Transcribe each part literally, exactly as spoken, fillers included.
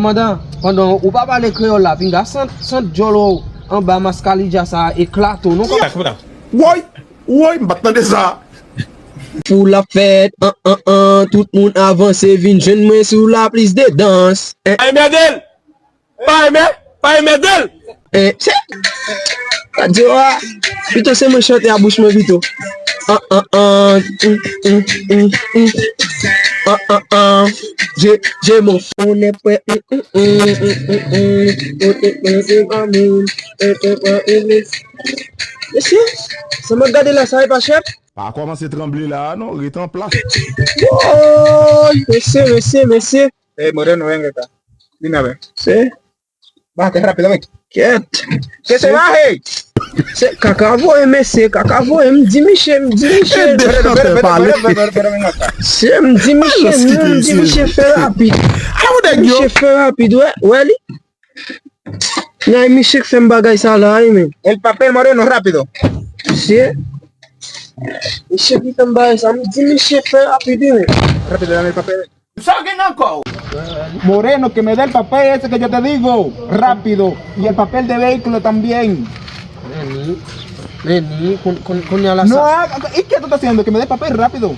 Kòmandan, pandan ou pa pale kreyòl la, pinga sant, sant djòl ou anba maskalidja sa a eklate w, non, kòmandan. Woy! Woy! M pa t tande sa! Foul ap fèt, an, an, an, tout moun avanse, vin jwenn mwen sou la plis de dans. En, Pa enmède l! Pa enmè, pa enmède l! en, se, sa di w a, pito se mwen chante a bouch mwen pito. An, an, an, mm, mm, mm, mm. An, an, an, je, je m'en fous, on est prêt, mm, mm, mm, mm, mm, mm, mm, mm, mm, mm, mm, mm, mm, mm. Mesye, sa mwen gade la, sa e pa chèf? Pa kòmanse tranble la a non, ret an plas. Woy, mesye, mesye, mesye. Eh, Moreno, ven acá. Dime a ver. Se, Bájate rápido, ven. Kèt. Que se baje. Se kaka voye, mesye, kaka voye, m di miche, m di miche. Ede chantè pale. Pero, pero, pero ven acá. Se m di miche, Alos ki non, m di mesye. Miche fè rapid. Ala ou nèg yo. Miche fè rapid, wè, wè li. Nan miche k fè m bagay sa la, wi, men. El papel, Moreno, rápido. Misye. Miche ki fè m bagay sa, m di miche fè rapid, wi, men. Rápido, dame el papel. Sa gen ankò? Moreno, que me dé el papel ese que yo te digo. Rápido. Y el papel de vehículo también. Meni, meni, kon, kon, kounye a la No, sa. ah, ¿y qué tú estás haciendo? Que me dé el papel rápido.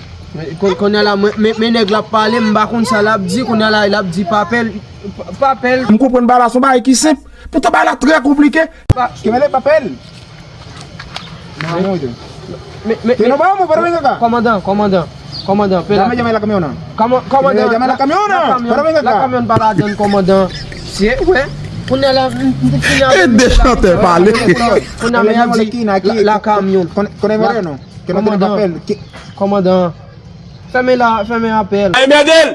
Kon, kounye a la, men, men, men nèg la ap pale, m pa konn sa l ap di, kounye a la, l ap di papèl, pa- papèl. M konprann bagay la se yon bagay ki senp. Poutan bagay la trè konplike. Que me dé el papel. Men, men, Que nos vamos, pero ven acá. Kòmandan, kòmandan, kòmandan, pe la. Dame llama la camiona. Kòman, kòmandan, Llama la camiona, la kamyon, pero ven acá. La kamyon pa ladan, kòmandan. Se, wè, kounye a la, m, m, m, kounye a la, Ede chantè pale. Kounye a, men ap di, la, la kamyon. Con, con el Moreno. Que no tiene Kòmandan. Papel. Que- Kòmandan, fèmen la, fèmen apèl. Pa enmède l!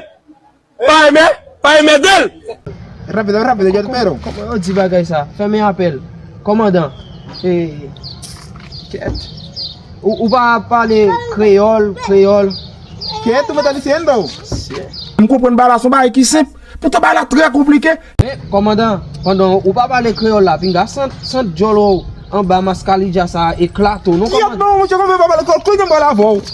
Pa enmè, pa enmède l! Rápido, rápido, yo te espero. Kòman yo di bagay sa? Fèmen apèl. Kòmandan. E, kèt. Ou, ou pa pale kreyòl, kreyòl. ¿Qué tú me estás diciendo? M konprann bagay la se yon bagay ki senp. Poutan bagay la trè konplike. Men, kòmandan, pandan ou pa pale kreyòl la, pinga sant, sant djòl ou anba maskalidja sa a eklate w, non, Yo, kòmandan. no, mucho como me va a coño para la voz.